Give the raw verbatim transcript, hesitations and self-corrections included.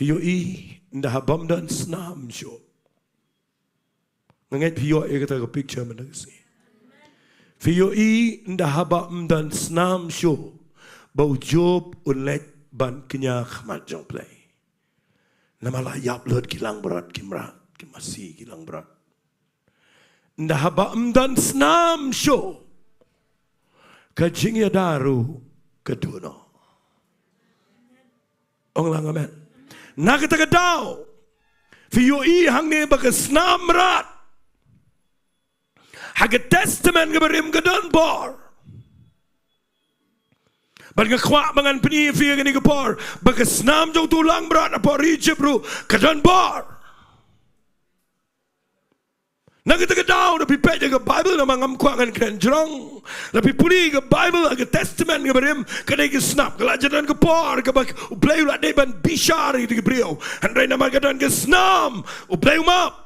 Ïohi, ynda haba ym don snam shuh. Nga ngeit phi ïoh ïa kata ka picture mynta ka sngi. Phi ïohi, ynda haba ym don snam shuh, ba u Job un leit ban kñia khmat jong U Blei. Namar la ïap lut ki langbrot, ki mrad, ki masi, ki langbrot. Ynda haba ym don snam shuh, ka jingïada ruh ka duh noh. Ong lang amen. Na kata ka daw, phi ïohi hangne ba ka snam mrad ha ka Testament kaba rim ka don bor. Bad nga kwah ba ngan pyni ïa phi ha kane ka por ba ka snam jong uto u langbrot hapoh ri Ijip ruh ka don bor. Na kata ka daw, lada phi peit ïa ka Baibl, namar ngam kwah ngan kren jrong, lada phi pule ïa ka Baibl ha ka Testament kaba rim, ka dei ka snam, ka la jan don ka por kaba U Blei u la dei ban bishar ïa kita ki briew. Hynrei namar ka don ka snam, U Blei u map.